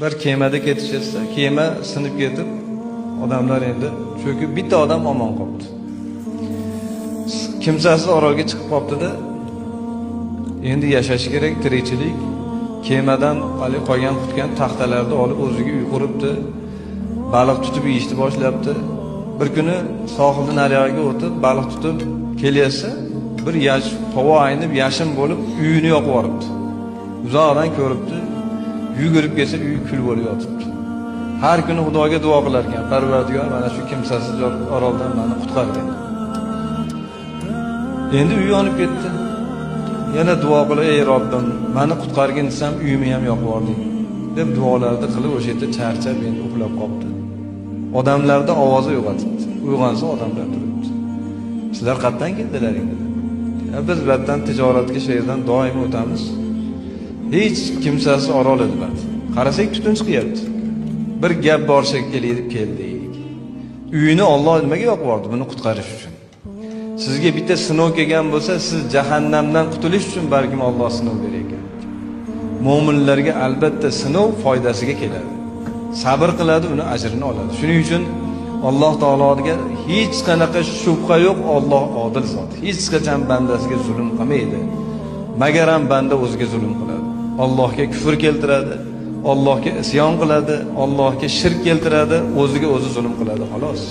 Bir kemada ketishsa, kema sinib ketib, odamlar endi cho'kib, bitta odam omon qolibdi. Kimsasiz orolga chiqib qolibdi-da. Endi yashashi kerak, tirikchilik. Kemadan hali qolgan qutgan taxtalarni olib o'ziga uy quribdi. Baliq tutib yeyishni boshlabdi. Bir kuni sohilni nariyog'iga o'tib, baliq tutib kelyapsa, bir yash havo aynib, yashin bo'lib uyini yoqib yuboribdi. Uzoqdan ko'ribdi, yugurib kelsa uyi kul bo'lib yotibdi. Har kuni Xudoga duo qilar ekan, Parvardigor, mana shu kimsasiz oroldan meni qutqar deb. Endi uy yonib ketdi. Yana duo qilib, ey Robbim, meni qutqargin desam uyimni ham yoqib yubording deb duolarni qilib o'sha yerda charchab endi uxlab qolibdi. Odamlarda ovozi uyg'otibdi. Uyg'onsa odamlar turibdi. Sizlar qayerdan keldilaring dedi. Ya biz batdan tijoratga shu yerdan doim o'tamiz. Hech kimsasiz orol edi bat. Qarasak tutun chiqyapti. Bir gap bor shekilli deb keldik. Uyini Alloh nimaga yoqib yubordi? Buni qutqarish uchun. Sizga bitta sinov kelgan bo'lsa, siz jahannamdan qutulish uchun balkim Alloh sinov berar ekan. Mo'minlarga albatta sinov foydasiga keladi. Sabr qiladi, uni ajrini oladi. Shuning uchun Alloh taologa hech qanaqa shubha yo'q, Alloh odil zot. Hech qachon bandasiga zulm qilmaydi. Magaram banda o'ziga zulm qiladi. Allohga kufr keltiradi, Allohga isyon qiladi, Allohga shirk keltiradi, o'ziga o'zi zulm qiladi, xolos.